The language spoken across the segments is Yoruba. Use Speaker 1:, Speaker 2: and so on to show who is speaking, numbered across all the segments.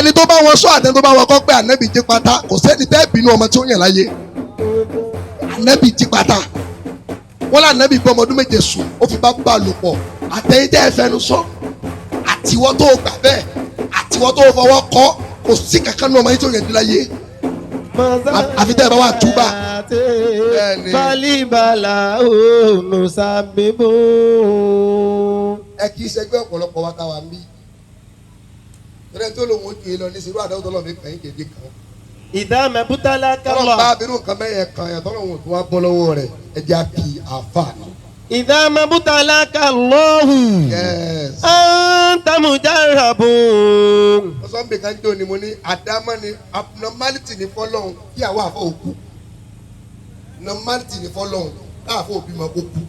Speaker 1: Àtẹni tó bá wọn sọ, àtẹni tó bá wọn kọ́ pé ànábì jí pátá, kò sẹ́ni tẹ́ bínú ọmọ tí ó yàn láyé. Ànábì jí pátá, wọ́n lé ànábì gbọ́ ọmọ ọdún 7 sùn, ó fi bá bá lò pọ̀. Àtẹ̀yìn tẹ́ ẹ fẹnu sọ, àtiwọ́ tó gbà bẹ́ẹ̀, àtiwọ́ tó fọwọ́ kọ́, kò sí kankan ní ọmọ yìí tó yàn dí láyé, àfi tẹ́ ẹ bá wà túbà. Bẹ́ẹ̀ni.
Speaker 2: Falibala onusabibu.
Speaker 1: Ẹ kì í ṣẹgbẹ́ ọ̀pọ̀lọpọ̀ wa táwa ń bí tẹ́lẹ̀ tó lòun ó ju yìí lọ ní sírú àdáwò tọ́lọ́ mi kàn yín kéde kan.
Speaker 2: إذا ما ابتلاك
Speaker 1: Tọ́lọ́ bá
Speaker 2: الله.
Speaker 1: abirú nǹkan mẹ́yẹ kan yẹn, tọ́lọ́ òun tó wá bọ́ lọ́wọ́ rẹ̀, ẹ jẹ́ àkì àfààní.
Speaker 2: إذا ما ابتلاك الله.
Speaker 1: Yes.
Speaker 2: أنت مجرب.
Speaker 1: Mo sọ ń bè kan jò ní, mo ní àdámọ́ ni, abnormality ni fọlọ́hún kí àwọn àfọ òkú, normality ni fọlọ́hún káàfọ́ òbí mọ kó kú,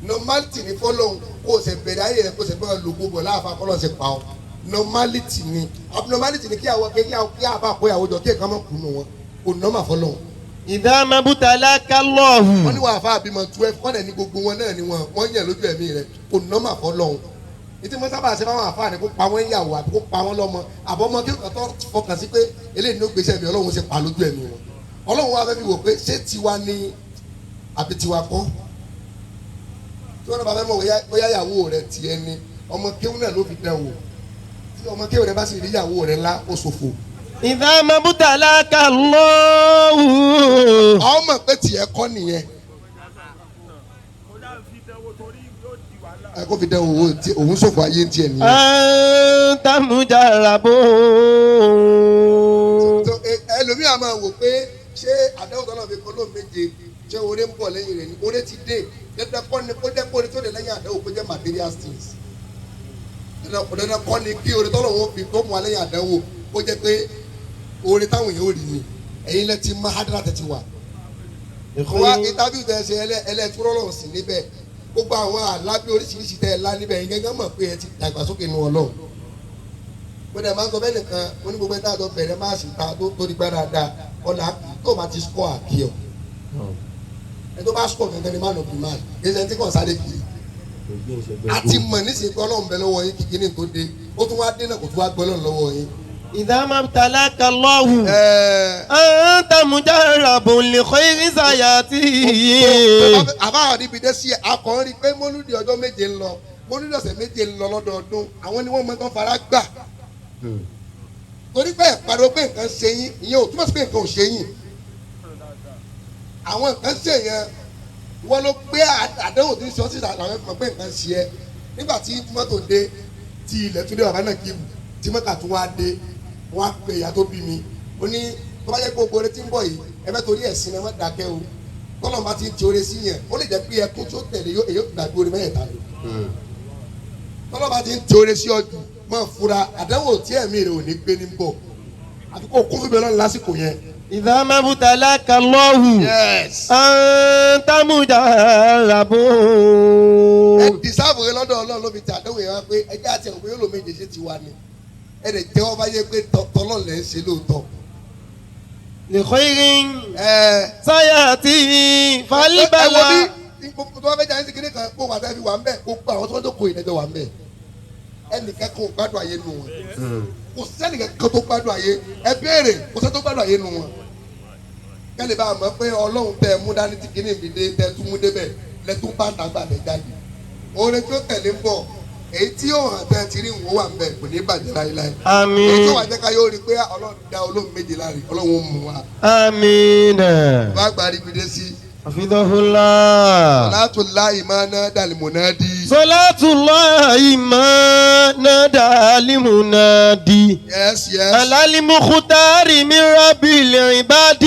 Speaker 1: normality ni fọlọ́hún kó o ṣe bẹ̀rẹ̀ ayé rẹ̀, kó o ṣe bẹ̀rẹ̀ lògbó bọ̀ láàfà kọ́lọ́ ṣe pa ọ́. Normality ni, abnormality ni kí àwọn kí àwọn kí àbá kó ìyàwó jọ kí èèkàn mọ̀ kú nù wọn, kò normal fọlọ́hún.
Speaker 2: إذا ما ابتلاك الله.
Speaker 1: Wọ́n ní wàá fà bímọ 12 kọ́lẹ̀ ní gbogbo wọn náà ni wọ́n yàn lójú ẹ̀mí rẹ̀, kò normal fọlọ́hún. Ìtí mo sábà ṣe fáwọn àfáà ni kó pa wọ́n yàwó àbí kó pa wọ́n lọ́mọ àbọ̀mọ kí nǹkan tó fọkàn sí pé eléyìí ní ó gbèsè ẹ̀mí, Ọlọ́run ṣe pa lójú ẹ̀mí wọn. Ọlọ́run wa fẹ́ fi wò pé ṣé tiwa ni àbí tiwa kọ́. Tí wọ́n bá fẹ́ mọ̀ bóyá ìyàwó rẹ̀ tiẹ̀ ni, ọmọ kéwù náà ló fi dán wò. Tí ọmọ kéwù rẹ̀ bá sì rí ìyàwó rẹ̀ ńlá, ó ṣòfò.
Speaker 2: إذا ما ابتلاك الله.
Speaker 1: Ọmọ pé tiẹ̀ kọ́ nìyẹn.
Speaker 3: Kódà fi dánwò torí yóò di wàhálà.
Speaker 1: Ẹ kó fi dán wò tí òun ṣòfò ayé tiẹ̀ nìyẹn.
Speaker 2: أنت مجرب.
Speaker 1: So, ẹlòmíà máa wò pé ṣé àdáwò tọ́lọ̀ fi kọ́ ló méje, ṣé oore ń bọ̀ lẹ́yìn rẹ̀ ni? Oore ti dé. Dandan kọ́ ni kó jẹ́ kó oore tó lè lẹ́yìn àdáwò kó jẹ́ material things. Dandan kọ́ ni kí oore tọ́lọ̀ wọn fi tó mú wa lẹ́yìn àdáwò kó jẹ́ pé oore táwọn èèyàn ò rí ni. Ẹ̀yin lẹ ti máa hádàrà tẹ̀ ti wà wá interview tẹ̀ ṣe ẹlẹ́túrọ́lọ́ sí níbẹ̀, gbogbo àwọn àlábí oríṣiríṣi tẹ̀ ẹ lá níbẹ̀, ẹ̀yin gángan mọ̀ pé ẹ ti dàgbàsókè nu Ọlọ́run. Mo dẹ̀ máa ń sọ bẹ́ẹ̀ nìkan, mo ní gbogbo ẹ̀ tá a jọ bẹ̀rẹ̀ máa sì ta tó di gbá dáadáa ọ̀nà àkì tó bá ti score àkì ọ̀. Ẹ tó bá score gangan ni man of the match, kì í ṣe ẹni tí kò sáré kiri. A ti mọ̀ nísìnyí pé Ọlọ́run bẹ lọ́wọ́ yín kíkí ní tó dé, ó tún wá dé náà, kò tún wá gbọ́ Ọlọ́run lọ́wọ́ yín.
Speaker 2: إذا ما ابتلاك الله.
Speaker 1: Ẹ̀ẹ́.
Speaker 2: أنت مجرب لخير سيأتي.
Speaker 1: Àbá àdìbí dé sí akọrin rí i pé mólúdi ọjọ́ 7 ń lọ, mólúdi ọ̀sẹ̀ 7 ń lọ lọ́dọọdún, àwọn ni wọ́n mọ tán fara gbà torí pé ìpariwo pé nǹkan ṣe yín, ìyẹn ò túmọ̀ sí pé nǹkan ò ṣe yín. Àwọn nǹkan ṣe yẹn, wọ́n ló gbé àdéhùn tí ń sọ síta, làwọn fi mọ̀ pé nǹkan ṣe ẹ́. Nígbà tí mọ́tò dé, tí ilẹ̀ tún dé, bàbá náà kí tí mọ́tà tún wá dé, wọ́n á pe ìyá tó bí mi, ó ní tó bá yẹ kó gbóore tí ń bọ̀ yìí, ẹ bẹ́ torí ẹ̀sìn ẹ má dákẹ́ o. Tọ́lọ́ bá ti ń ti oore sí yẹn, ó lè jẹ́ pé ẹkún tó tẹ̀lé yóò èyí ó gbàgbé oore mẹ́ẹ̀ta lò. Tọ́lọ́ bá ti ń ti oore sí ọdún, máa fura, àdánwò tí ẹ̀mí rẹ̀ ò ní gbé ní bọ̀, àfi kó kún fún mi lọ́nà lásìkò yẹn.
Speaker 2: إذا ما ابتلاك الله.
Speaker 1: Yes.
Speaker 2: أنت مجرب.
Speaker 1: Ẹ dìsáàbù rẹ lọ́dọ̀ Ọlọ́run ló fi ti àdánwò yẹn wá pé ẹjẹ́ àti ẹ̀wọ̀n yóò lò méje ṣe ti wá ni, ẹ lè jẹ́wọ́ bá yẹ pé tọ́lọ́ lẹ̀ ń ṣe lóòótọ́.
Speaker 2: لخير
Speaker 1: Ẹ
Speaker 2: سيأتي.
Speaker 1: ẹ wo
Speaker 2: فالبلاء.
Speaker 1: bí tó bá fẹ́ jà ní sìkìrì kan kó wà tẹ́ fi wà ń bẹ̀, kó gbọ́ àwọn tó ń tó kó ìdájọ́ wà ń bẹ̀, ẹnìkan kò gbádùn ayé nu wọn, kò sẹ́nìkan kan tó gbádùn ayé. Ẹ béèrè, kò sẹ́ni tó gbádùn ayé nu wọn. Kẹ́lẹ́ bá a mọ̀ pé Ọlọ́run tẹ́ ẹ mú dání tí kìíní mi dé, tẹ́ ẹ tún mú débẹ̀ lẹ́tún bá dàgbà lẹ́ jáde, oore tó tẹ̀lé ń bọ̀, èyí tí yóò hàn tẹ́ ẹ ti rí ìwọ wà ń bẹ̀, kò ní bàjẹ́ láéláé. Èyí tó
Speaker 2: آمين.
Speaker 1: wà jẹ́ ká yóò rí i pé Ọlọ́run dá olóhùn méje láre, Ọlọ́run ó mú wa.
Speaker 2: آمين.
Speaker 1: Bá gbàrí mi dé sí.
Speaker 2: حفظه الله.
Speaker 1: Látùláì máa ná dàlímùnádì.
Speaker 2: صلاة الله ما نادى لمنادي.
Speaker 1: Yes.
Speaker 2: على المختار من رب العباد.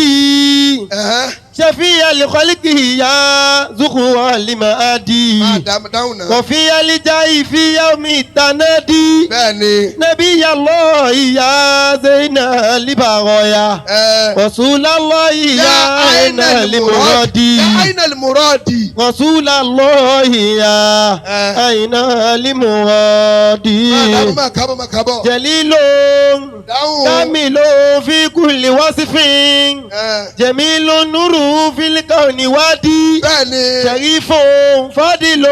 Speaker 1: Ẹ̀hẹ́n.
Speaker 2: شفيع لخلقه يا زخوة لمآدي.
Speaker 1: Máa dáhùn náà.
Speaker 2: وفي الجاي في يوم التنادي.
Speaker 1: Bẹ́ẹ̀ni.
Speaker 2: نبي الله يا زين البرايا.
Speaker 1: Ẹ.
Speaker 2: رسول الله يا عين المراد.
Speaker 1: يا عين المراد.
Speaker 2: رسول الله يا
Speaker 1: Eh.
Speaker 2: عين المراد.
Speaker 1: Máa dáhùn, máa kábọ̀, máa kábọ̀.
Speaker 2: جليل
Speaker 1: Dáhùn.
Speaker 2: كامل في كل وصف.
Speaker 1: Ẹ.
Speaker 2: جميل نور. سره في الكون وادي
Speaker 1: Bẹ́ẹ̀ni.
Speaker 2: شريف فضل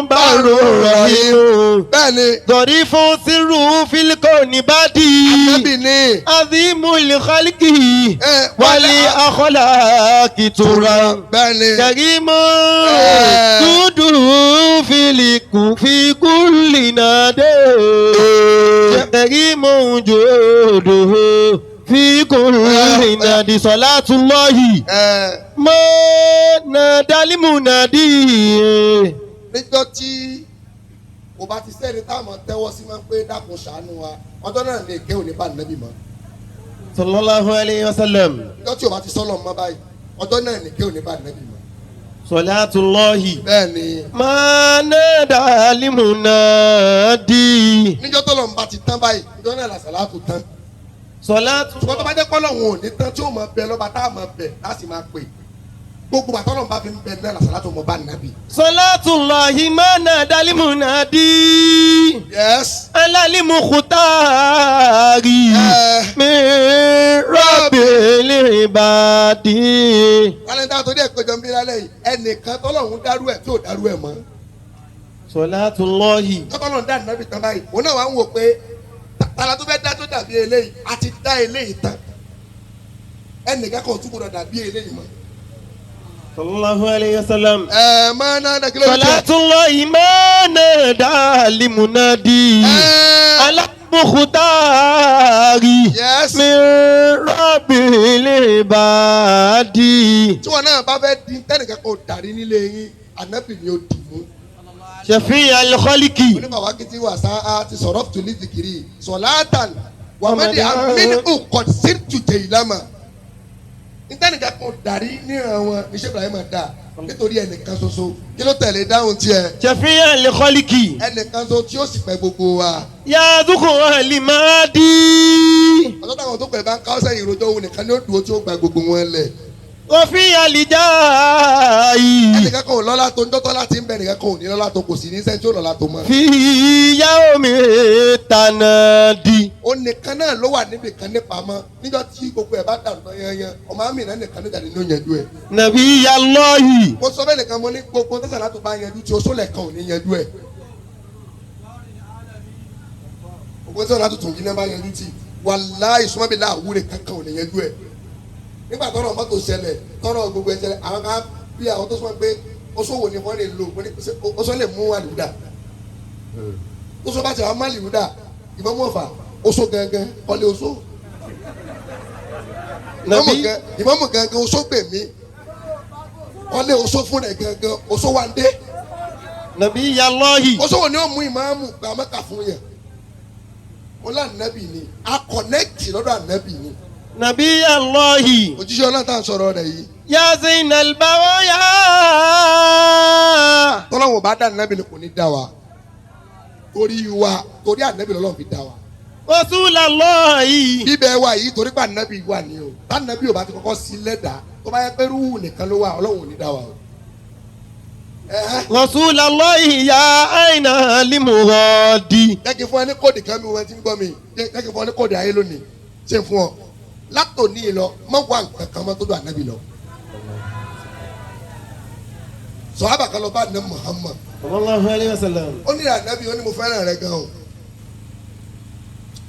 Speaker 2: بر رحيم
Speaker 1: Bẹ́ẹ̀ni.
Speaker 2: ظريف سره في الكون بادي
Speaker 1: Ànábì ni.
Speaker 2: عظيم الخلق
Speaker 1: Ẹ
Speaker 2: والأخلاق ترى
Speaker 1: Bẹ́ẹ̀ni.
Speaker 2: كريم جوده في كل نادي كريم جوده في كل نادي صلاة الله
Speaker 1: Ẹ
Speaker 2: ما نادى المنادي
Speaker 1: níjọ́ tí kò bá ti sẹ́ni táwọn tẹ́wọ́ sí máa ń pé dákun ṣàánú wa ọjọ́ náà ní èké òní bá nàbì mọ́.
Speaker 2: صلى الله عليه وسلم
Speaker 1: Níjọ́ tí o bá ti sọ́lọ̀ mọ́ báyìí ọjọ́ náà ní èké òní bá nàbì mọ́.
Speaker 2: صلاة الله
Speaker 1: Bẹ́ẹ̀ni.
Speaker 2: ما نادى المنادي
Speaker 1: Níjọ́ tọ́lọ̀ ń bá ti tán báyìí níjọ́ náà làṣàlátù tán.
Speaker 2: صلاة
Speaker 1: Ṣùgbọ́n tó bá jẹ́ kọ́lọ̀ wọn ò ní tán tí ó máa bẹ lọ́ba tá a máa bẹ̀ láti máa pè gbogbo àtọ́lọ̀ ń bá fi ń bẹ náà làṣàlátù mọ́ bá nàbì.
Speaker 2: صلاة الله ما نادى المنادي
Speaker 1: Yes.
Speaker 2: على المختار
Speaker 1: Eh.
Speaker 2: من رب العباد
Speaker 1: Kálẹ́ńtà torí ẹ̀kọ́ jọ ń bí lálẹ́ yìí ẹnìkan tọ́lọ́hún dárú ẹ̀ tí ò dárú ẹ̀ mọ́.
Speaker 2: صلاة الله
Speaker 1: Tọ́lọ́hún dá nàbì tán báyìí òun náà wà ń wò pé tala tó fẹ́ dá tó dàbí eléyìí a ti dá eléyìí tán ẹnìkan kan ò tún gbọdọ̀ dàbí eléyìí mọ́.
Speaker 2: صلى الله عليه وسلم
Speaker 1: Ẹ máa ná dàkí lórí tiẹ̀.
Speaker 2: صلاة الله ما نادى المنادي
Speaker 1: Ẹ
Speaker 2: على المختار
Speaker 1: yes.
Speaker 2: من رب العباد
Speaker 1: Tí wọn náà bá fẹ́ di tẹ́nìkan kan ò dàrí nílé yín ànábì ni ó dì mú.
Speaker 2: شفيع الخلق
Speaker 1: Oníbàwá kìtì wà sá a ti sọ̀rọ̀ tù ní zikiri sọ̀láàtàn wàmẹ́dì àmín ukọ̀ sírtù jẹ ìlámà. Ntẹ́nìkan kan dàrí níran wọn níṣẹ́ Ibrahim dà nítorí ẹnìkan ṣoṣo kí ló tẹ̀lé dáhùn tiẹ̀
Speaker 2: شفيع الخلق
Speaker 1: ẹnìkan ṣoṣo tí ó sì pẹ́ gbogbo wa.
Speaker 2: يا ذكر المادي
Speaker 1: Ọjọ́ táwọn tó pẹ̀ bá ń káwọ́ sẹ́yìn ìròjọ́ òun nìkan ni ó dúró tí ó gba gbogbo wọn lẹ̀.
Speaker 2: وفي الجاي
Speaker 1: Ẹnìkan kan ò lọ́lá tó ń dọ́tọ́ láti ń bẹ ẹnìkan kan ò ní lọ́lá tó kò sí ní sẹ́ni tí ó lọ́lá tó mọ́.
Speaker 2: في يوم التنادي
Speaker 1: Ó nìkan náà ló wà níbì kan nípamọ́ níjọ́ tí gbogbo ẹ̀ bá dàrú tán yanyan ọmọ àmì náà nìkan ló jáde ní òyìnbó ẹ̀.
Speaker 2: نبي الله
Speaker 1: Mo sọ bẹ́ẹ̀ nìkan mo ní gbogbo tẹ̀sán láti bá yanjú tí oṣó lẹ̀kan ò ní yanjú ẹ̀. Gbogbo tẹ̀sán láti tún jiná bá yanjú tí wàláhì sùmọ́bìlà àwúrẹ̀ kankan ò ní yanjú ẹ̀. Nígbà tọ́rọ̀ mọ́tò ṣẹlẹ̀ tọ́rọ̀ gbogbo ẹ̀ ṣẹlẹ̀ àwọn kan bí àwọn tó sọ pé oṣó wo ni wọ́n lè lò mo ní ṣé oṣó lè mú àlùdà. Oṣó bá ti wà má àlùdà ìmọ̀mú ọ̀fà oṣó gangan kọ́lé oṣó.
Speaker 2: نبي
Speaker 1: Ìmọ̀mù gangan oṣó gbèmí kọ́lé oṣó fún rẹ̀ gangan oṣó wa ń dé.
Speaker 2: نبي الله
Speaker 1: Oṣó wo ni ó mú ìmáàmù gba Mẹ́kà fún yẹn? Mo lá ànábì ni a kọ̀nẹ́kì lọ́dọ̀ ànábì ni.
Speaker 2: نبي الله
Speaker 1: Òjíṣẹ́ Ọlọ́run tá à ń sọ̀rọ̀ rẹ̀ yìí.
Speaker 2: يا زين البرايا
Speaker 1: Tọ́lọ́wọ̀n bá dá ànábì ni kò ní dá wa. Torí wa torí ànábì lọ́lọ́run fi dá wa.
Speaker 2: رسول الله
Speaker 1: Bíbẹ̀ wa yìí torí pé ànábì wà ní o. Tànábì ò bá ti kọ́kọ́ sí lẹ́dàá tó bá yẹ pé rúhù nìkan ló wà Ọlọ́run ò ní dá wa o. Ẹ̀hẹ́n.
Speaker 2: رسول الله يا أين المراد
Speaker 1: Jẹ́ kí n fún ẹ ní kóòdì kan mi wọ́n ti ń gbọ́ mi jẹ́ kí n fún ọ ní kóòdì ayé lónìí ṣé n fún ọ látòní lọ mọ wà nǹkan kan mọ́ tó dùn ànábì lọ. Sọ̀hábà kan lọ bá àná Muhammad
Speaker 2: صلى الله عليه وسلم
Speaker 1: ó ní ànábì ó ní mo fẹ́ràn rẹ gan o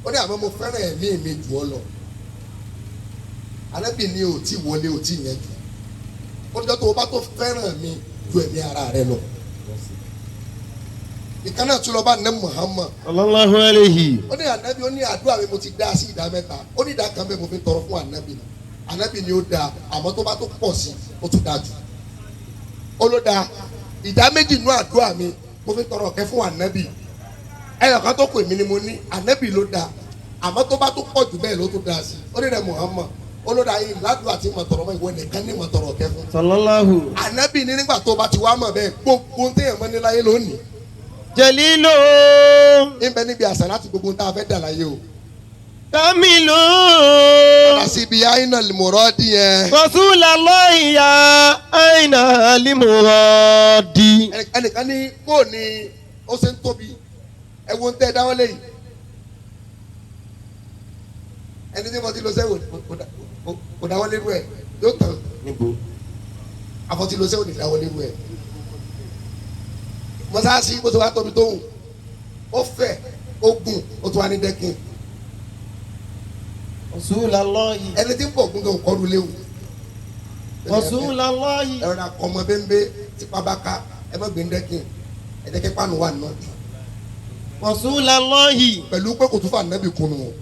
Speaker 1: ó ní àmọ́ mo fẹ́ràn ẹ̀mí mi jù ọ lọ ànábì ni ò tí wọlé ò tí yẹn jù ó ní tó o bá tó fẹ́ràn mi ju ẹ̀mí ara rẹ lọ. Ìkan náà tún lọ bá àná Muhammad
Speaker 2: صلى الله عليه
Speaker 1: ó ní ànábì ó ní àdúrà mi mo ti dá sí ìdá mẹ́ta ó ní ìdá kan bẹ́ẹ̀ mo fi tọrọ fún ànábì ni ànábì ni ó da àmọ́ tó bá tó pọ̀ sí ó tún da jù ó ló da ìdá méjì nú àdúrà mi mo fi tọrọ ọ̀kẹ́ fún ànábì ẹnì kan tó kù èmi ni mo ní ànábì ló da àmọ́ tó bá tó pọ̀ jù bẹ́ẹ̀ ló tún da sí ó ní rẹ̀ Muhammad ó ló da yìí ládùúgbò àti mọ̀tọ̀rọ̀ mọ́ ìwọ nìkan ní mọ̀tọ̀rọ̀ ọ̀kẹ́ fún
Speaker 2: صلى الله
Speaker 1: ànábì ní nígbà tó bá ti wá mọ̀ bẹ́ẹ̀ gbogbo téèyàn mọ́ ní láyé lónìí
Speaker 2: جليل
Speaker 1: ń bẹ níbi àṣà láti gbogbo tá a fẹ́ dà láyé o
Speaker 2: كامل
Speaker 1: padà sí ibi àìnà lìmọ̀rọ́dì yẹn.
Speaker 2: رسول الله يا أين المراد
Speaker 1: Ẹnìkan ní bó ni ó ṣe ń tóbi ẹ wo ń tẹ́ ẹ dáwọ́ lẹ́yìn. Ẹni tí mo ti lọ sẹ́wọ̀n kò dáwọ́ lérú ẹ̀ yóò tán.
Speaker 2: níbo
Speaker 1: Àfọ̀tìlọsẹ́ ò ní dáwọ́ léwu ẹ̀. Mọ́sáàsì bó ti wá tóbi tóun, ó fẹ̀, ó gùn, ó tún wá ní dẹ́kin.
Speaker 2: Rasulallahi.
Speaker 1: Ẹni tí ń bọ̀ gún gan kọ́lu léwu.
Speaker 2: Rasulallahi.
Speaker 1: Ẹ̀rọ akọmọ bẹ́ńbẹ́ tipa bá ká ẹ má gbé ń dẹ́kin, ẹ jẹ́ kí pánù wà nù.
Speaker 2: Rasulallahi.
Speaker 1: Pẹ̀lú pé kò tún fà nẹ́bì kunu o.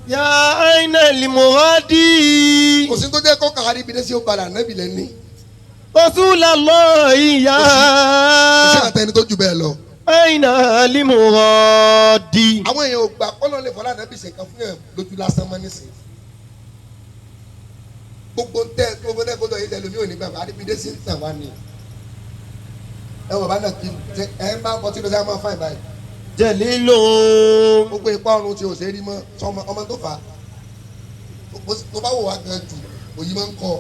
Speaker 2: Ya aina limuradi.
Speaker 1: Kò sí tó jẹ́ kó kàrí ibi dé sí ó balẹ̀ ànẹ́bì lẹ́ni.
Speaker 2: Rasulallahi ya
Speaker 1: Iṣẹ́ àtẹni tó ju bẹ́ẹ̀ lọ.
Speaker 2: aina limuradi.
Speaker 1: Àwọn èèyàn ò gbà kọ́lọ́ lè fọlá ànẹ́bì ṣèkan fún yẹn lójú lásán mọ́ nísìnyí. Gbogbo ń tẹ́ gbogbo ń tẹ́ kó tọ́ yìí tẹ́lẹ̀ mi ò ní gbàgbọ́ àdébídé sí ń tàn wá ni. Ẹ wọ̀ bá náà kí ẹ ń bá bọ́tí lọ́sẹ̀ á máa fáìn báyìí.
Speaker 2: Jalilun.
Speaker 1: Gbogbo ipa ọrùn tí o ṣe rí mọ́ sọmọ ọmọ tó fà á. Tó bá wò wá gan jù òyìn máa ń kọ́.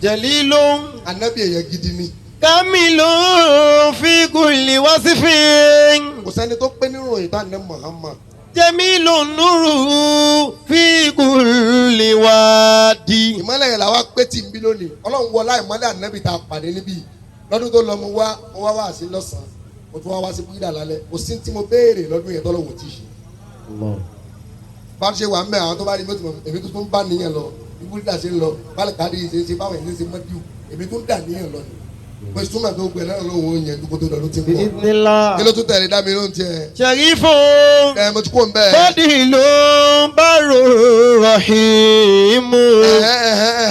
Speaker 2: Jalilun.
Speaker 1: Ànábì èèyàn gidi ni.
Speaker 2: Kamilun fi kulli wasfin.
Speaker 1: Kò sẹ́ni tó pé nínú ìta ní Muhammad.
Speaker 2: Jamilun nuru fi kulli wadi.
Speaker 1: Ìmọ́lẹ̀ yẹn làwa pé tí ń bí lónìí. Ọlọ́run wọlá ìmọ́lẹ̀ ànábì tá a pàdé níbí. Lọ́dún tó lọ mo wá mo wá wá sí lọ́sàn-án. Mo tún wá wá sí búgídà lálẹ́. Kò sí tí mo béèrè lọ́dún yẹn tọ́lọ́wọ́ ti ṣe. Bá a ṣe wà ń bẹ̀ àwọn tó bá rí mi ó ti mọ̀ èmi tó tún bá níyẹn lọ. Bí búgídà ṣe ń lọ, bálẹ̀ káàdì ṣe ń ṣe báwọn èyí ṣe mọ́díù. Èmi tún dà níyẹn lọ ni. Mo sì túmọ̀ pé gbogbo ẹ̀ náà lóun ò yẹn dúkó tó lọ ló ti ń bọ̀.
Speaker 2: Bi'idhnillah.
Speaker 1: Kí ló tún tẹ̀lé dá mi lóhùn tiẹ̀?
Speaker 2: Sharifun.
Speaker 1: Ẹ mo ti kó ń bẹ́ẹ̀.
Speaker 2: Fadilun barru rahimu.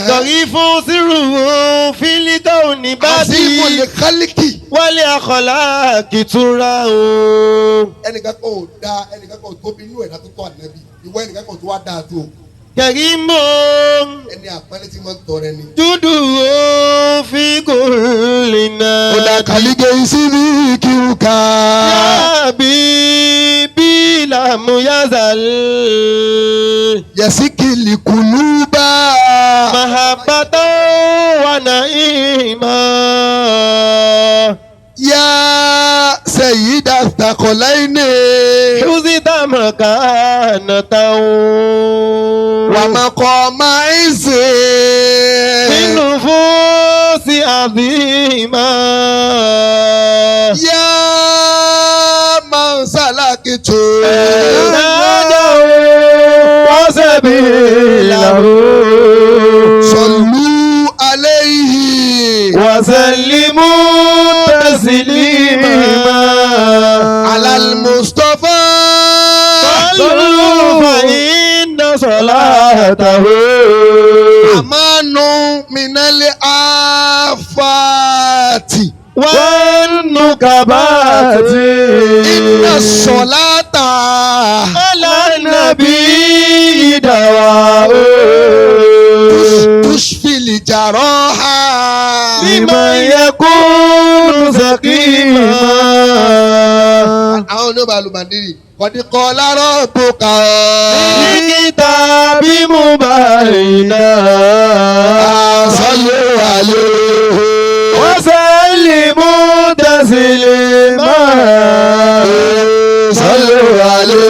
Speaker 2: Sharifun sirruhu fil kauni
Speaker 1: Àsìkò lè
Speaker 2: badi.
Speaker 1: kálíkì.
Speaker 2: Wal akhlaqi tura'u.
Speaker 1: Ẹnìkan kan ò da ẹnìkan kan ò tóbi inú ẹ̀dá tó tọ́ ànábì. Ìwọ ẹnìkan kan tó wá dáa tó.
Speaker 2: Karimun.
Speaker 1: Ẹni àpẹẹrẹ tí máa ń tọrẹ ni.
Speaker 2: Juduhu fi kulli nadi.
Speaker 1: Kàlíkè ìsinmi kìrùkà.
Speaker 2: Ya habibi lam yazal.
Speaker 1: Yẹ̀síkìlì kùlùbà.
Speaker 2: Mahabbatan wa na'ima.
Speaker 1: Yá sẹ̀yìdà tàkọ̀láìní.
Speaker 2: Huzita makanatan.
Speaker 1: Wàmàkọ̀ máa ń sè.
Speaker 2: Fi nufusi azima.
Speaker 1: Yá máa ń sàlákìtù.
Speaker 2: Nadaw wa sabilahu.
Speaker 1: Sọ̀lú aléyìí.
Speaker 2: Wa sallimu taslima.
Speaker 1: Alal Mustafa.
Speaker 2: صلوا فإن صلاته
Speaker 1: Àmánu minali afati.
Speaker 2: والنكبات
Speaker 1: Inna sọ̀láta.
Speaker 2: على النبي دواء
Speaker 1: Tushfili jaraha.
Speaker 2: لمن يكون سقيما
Speaker 1: Àwọn oníbà lùmàdìrì. Kọ̀díkọ̀ lárọ̀ tó kà.
Speaker 2: لكتاب مبينا
Speaker 1: Sọ́lé àlè.
Speaker 2: وسلموا تسليما
Speaker 1: Sọ́lé àlè.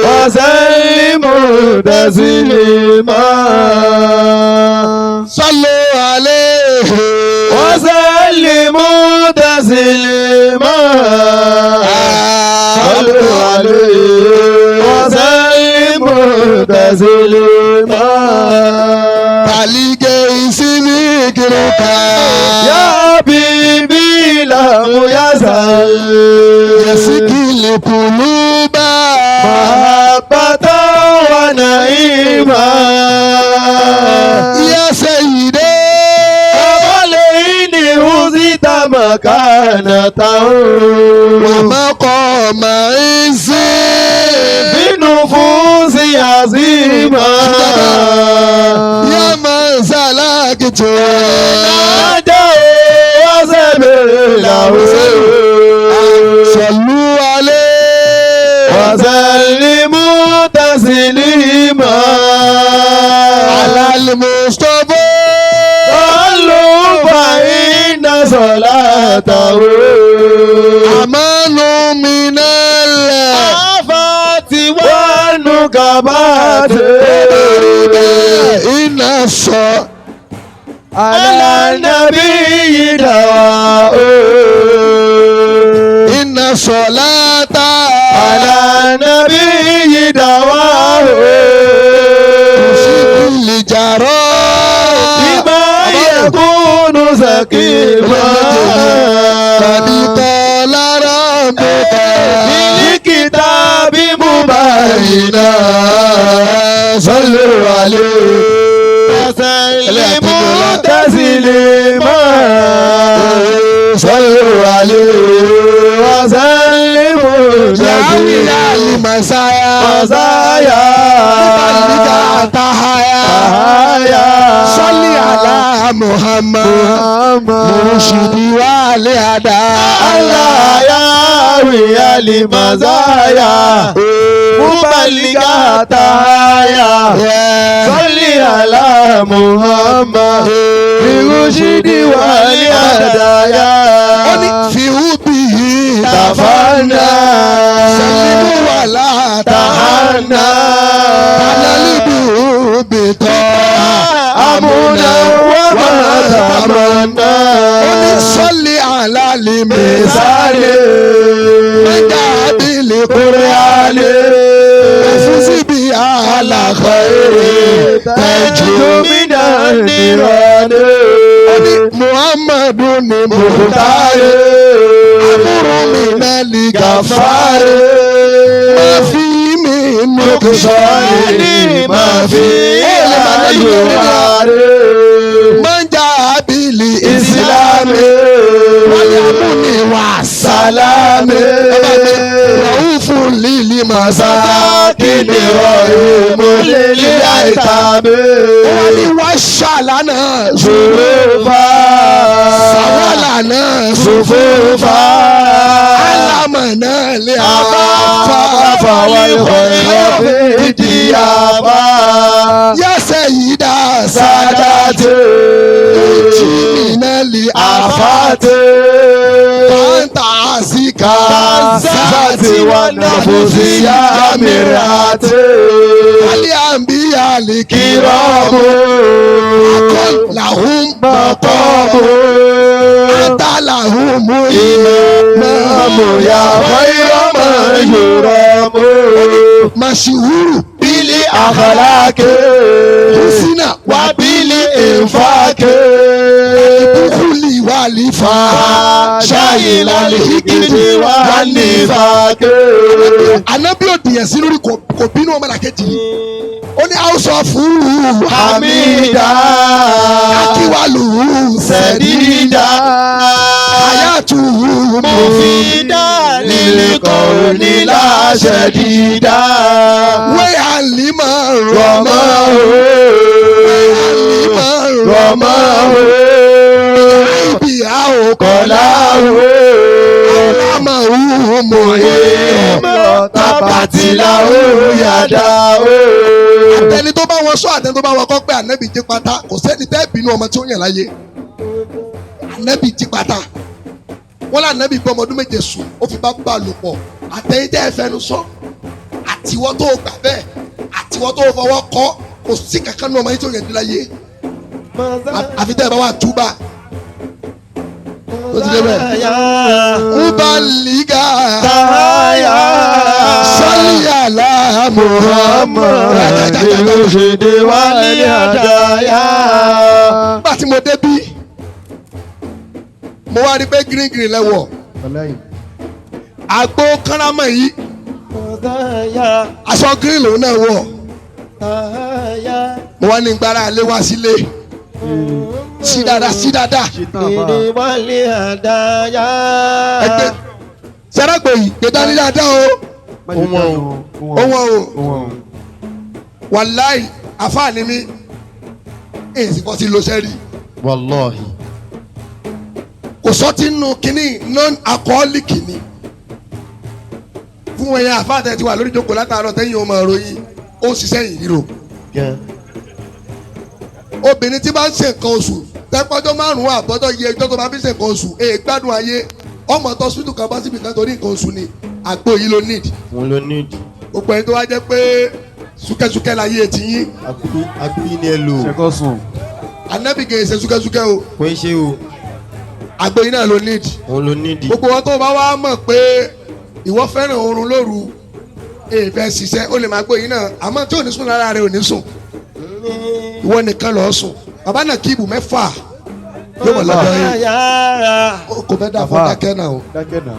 Speaker 2: وسلموا تسليما
Speaker 1: Sọ́lé àlè.
Speaker 2: وسلموا تسليما صلوا عليه وسلموا تسليما
Speaker 1: Kàlígé ìsinmi kìrìkà.
Speaker 2: يا حبيبي لم يزل
Speaker 1: Yẹ̀síkìlì kùlùbà.
Speaker 2: محبة ونعيما
Speaker 1: Yẹ́sẹ̀ yìí dé.
Speaker 2: قبلين وزيد مكانته
Speaker 1: Wàmọ́kọ̀ máa ń sìn.
Speaker 2: في نفوس عظيمة
Speaker 1: Yá máa ń sàlákìtì.
Speaker 2: نادوا وسبيله
Speaker 1: Sọ̀lú alẹ́.
Speaker 2: وسلموا تسليما
Speaker 1: Alal Mustafa.
Speaker 2: صلوا فإن صلاته
Speaker 1: Àmánú minal.
Speaker 2: آفات والنكبات
Speaker 1: Iná sọ.
Speaker 2: على النبي دواء
Speaker 1: Inna salata
Speaker 2: على النبي دواء
Speaker 1: tusibu lijara.
Speaker 2: لما يكون سقيما
Speaker 1: Tàbí kọ́ lára bùkà.
Speaker 2: بالكتاب مبينا
Speaker 1: Sallu alayhi.
Speaker 2: وسلموا تسليما
Speaker 1: Sallu alayhi.
Speaker 2: وسلموا
Speaker 1: Yàwìlà
Speaker 2: تسليما
Speaker 1: limasaya.
Speaker 2: مزايا
Speaker 1: Balika tahaya.
Speaker 2: تحايا
Speaker 1: Salli ala Muhammad.
Speaker 2: محمد
Speaker 1: Murshidi wa lihada.
Speaker 2: الله ياوي لمزايا مبلغ تحايا صلي على محمد برشد والهدايا
Speaker 1: Ó ní fi húbi
Speaker 2: تفنى
Speaker 1: Salimu wà láta.
Speaker 2: تهنى
Speaker 1: Alalibu bitọ́.
Speaker 2: أمنا وما تمنى
Speaker 1: Ó ní sọ́lì àlálì
Speaker 2: مثال
Speaker 1: Mẹ́jà bílí
Speaker 2: قرآن
Speaker 1: Ẹ̀fúsì bí àlàkọ̀ èrè tẹ̀jú.
Speaker 2: من النيران
Speaker 1: Ó ní Muhammadu ni
Speaker 2: مختار
Speaker 1: Mùtárì. Àbúrò mi náà lè
Speaker 2: غفار
Speaker 1: Má fi mí nù
Speaker 2: نقصان ما في أيوار
Speaker 1: Mọ́jà bílí
Speaker 2: إسلام
Speaker 1: Wálé amúni wà
Speaker 2: سلام
Speaker 1: Ràúfù lílì màsá.
Speaker 2: ساكن رحيم للأيتام
Speaker 1: Wọ́n ní wá ṣàlànà.
Speaker 2: ظروفا
Speaker 1: Sàwálànà.
Speaker 2: صفوفا
Speaker 1: Alámọ̀nà lè
Speaker 2: أبا والخير في الديابا
Speaker 1: Yẹ́sẹ̀ yìí dá
Speaker 2: سادات
Speaker 1: Jìnnà lè
Speaker 2: آفات
Speaker 1: Fanta àsìkà.
Speaker 2: كالذات والنفس يا مرآة
Speaker 1: Wálé àǹbíyá lè
Speaker 2: كرام
Speaker 1: Akọ́ làhùn
Speaker 2: مقام
Speaker 1: Ata làhùn mú
Speaker 2: إمام يا خير من يرام
Speaker 1: Màṣíwúrù.
Speaker 2: بالأخلاق
Speaker 1: Húsínà wà
Speaker 2: وبالإنفاق
Speaker 1: búkúlì wà lífà.
Speaker 2: شايل الحقد والنفاق
Speaker 1: Ànábì òdìyàn sí lórí kò bínú ọmọ làkejì yìí. Ó ní house of
Speaker 2: حميدا
Speaker 1: Akíwálù
Speaker 2: سديدا
Speaker 1: Hayatu
Speaker 2: مفيدا للقول لا شديدا
Speaker 1: Wé àlímọ̀ rọ̀mọ́.
Speaker 2: رماه
Speaker 1: Àlímọ̀
Speaker 2: رماه
Speaker 1: Ibi àwòkọ́
Speaker 2: قلاه
Speaker 1: lámà hùmù èrò.
Speaker 2: تبت له يداه
Speaker 1: Àtẹni tó bá wọn sọ àtẹni tó bá wọn kọ́ pé ànábì jí pátá kò sẹ́ni tẹ́ bínú ọmọ tí ó yàn láyé. Ànábì jí pátá. Wọ́n lé ànábì gbọ́ ọmọ ọdún méje sùn ó fi bá bá lò pọ̀. Àtẹ̀yìn tẹ́ ẹ fẹnu sọ. Àtiwọ́ tó gbà bẹ́ẹ̀ àtiwọ́ tó fọwọ́ kọ́ kò sí kankan nínú ọmọ yìí tí ó yàn ní láyé. Àfi tẹ́ ẹ bá wà túbà. Ó ti dé bẹ́ẹ̀. Ubaliga.
Speaker 2: Tahaya.
Speaker 1: Sọ́lí àlá Muhammad.
Speaker 2: Irúṣèdè wálé àdáyà.
Speaker 1: Nígbà tí mo débí, mo wá rí pé green green lẹ́wọ̀. Àgbo kárámọ̀ yìí, aṣọ green lòun náà wọ̀. Mo wá ní gbára ilé wá sílé. Sí dáadáa, sí dáadáa.
Speaker 2: Ìdè wálé àdáyà.
Speaker 1: Ẹgbẹ́ sẹ́rágbò yìí, gbé dání dáadáa o. Ó wọ́n o. Wàláì, àfáàní mi, èsì kan ti lo sẹ́rí.
Speaker 2: Wàláhì.
Speaker 1: Kò sọ́tí nù kínní non-alcoholic ni. Fún ẹ̀yin àfáàtẹ̀ ti wà lórí ìjókòó látàárọ̀ tẹ́yìn ọmọ ìròyìn ó ń ṣiṣẹ́ ìrírò. Obìnrin tí bá ń ṣe nǹkan oṣù tẹ́pọ́jọ́ márùn-ún àbọ́jọ́ iye ẹjọ́ tó bá fi ṣe nǹkan oṣù èè gbádùn ayé ọmọ tó sùtù kan bá síbi kan torí nǹkan oṣù ni àgbo yìí ló need.
Speaker 2: Òun ló need.
Speaker 1: Gbogbo ẹni tó wá jẹ́ pé súkẹ́súkẹ́ láyé ti yín.
Speaker 2: Àgbo yìí ni ẹ lò.
Speaker 3: Ṣẹ́kọ̀sùn.
Speaker 1: Anabi kì í ṣe súkẹ́súkẹ́ o.
Speaker 2: Kò ń ṣe o.
Speaker 1: Àgbo yìí náà ló nídìí.
Speaker 2: Òun ló nídìí.
Speaker 1: Gbogbo wọn tó bá wá mọ̀ pé ìwọ fẹ́ràn oorun lóru, èèfẹ́ ṣiṣẹ́, ó lè máa gbó yìí náà, àmọ́ tí ò ní sùn lára rẹ̀ ò ní sùn, ìwọ nìkan lọ́ọ́ sùn. Bàbá náà kíìbù 6 yóò mọ̀ lọ́dọ̀ yìí. Kò fẹ́ dà fún dákẹ́ náà o.
Speaker 4: Dákẹ́ náà.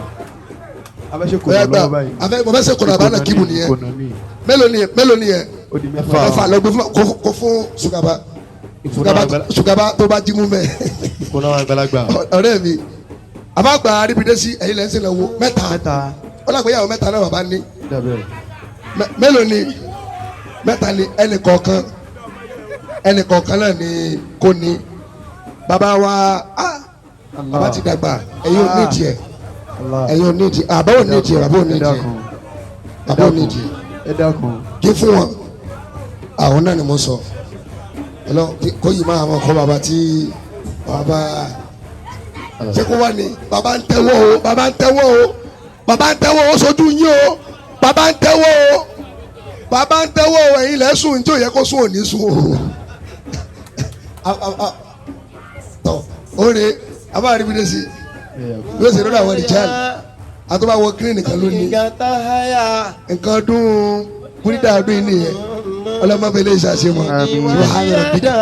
Speaker 4: Abẹ́ṣe kò
Speaker 1: Bóyá
Speaker 4: lọ
Speaker 1: gbà
Speaker 4: lọ́wọ́ báyìí.
Speaker 1: afẹ́ mo fẹ́ ṣe kọ̀nà bàbá náà kíìbù nìyẹn.
Speaker 4: Kò nà ní.
Speaker 1: Mélòó ni mélòó ni yẹn?
Speaker 4: Ó di 6.
Speaker 1: 6 lọ gbé fún kó fún sùgàbà sùgàbà tó bá jí mú mẹ́.
Speaker 2: Ìkùnà àgbàlagbà.
Speaker 1: Ọ̀rẹ́ mi àbágbà aríbidẹ́sí ẹ̀yin lẹ́sìn lọ́wọ́ 3.
Speaker 4: 3.
Speaker 1: Ó lágbèyàwó 3 náà bàbá ní.
Speaker 4: Dàbẹ̀.
Speaker 1: Mélòó ni 3 ni ẹnì kọ̀ọ̀kan, ẹnì kọ̀ọ̀kan náà ni kò ní. Bàbá wa bàbá ti dàgbà, ẹ̀yin ò ní tiẹ̀, ẹ̀yin ò ní tiẹ̀, àbá ò ní tiẹ̀, bàbá ò ní tiẹ̀, bàbá ò ní tiẹ̀.
Speaker 4: Ẹ dákun.
Speaker 1: Kí fún wọn àwọn náà ni mo sọ ọlọ kó yìí máa wọn kọ bàbá tí bàbá ṣé kó wà ní. Bàbá ń tẹ́wọ́ o, bàbá ń tẹ́wọ́ o, bàbá ń tẹ́wọ́ o, sojú yín o, bàbá ń tẹ́wọ́ o, bàbá ń tẹ́wọ́ o, ẹ̀yin lẹ́ sùn tí ò yẹ kó sùn ò ní sùn o. Tọ́ oore abáàrí bí dé sí yóò ṣe lọ́dọ̀ àwọn ìjẹ́lì àtọ́bá wọ gírín nìkan lónìí nǹkan dún kúrídà ọdún yìí nìyẹn ọlọ́mọbìnrin ṣàṣemọ́. Subhana rabbika.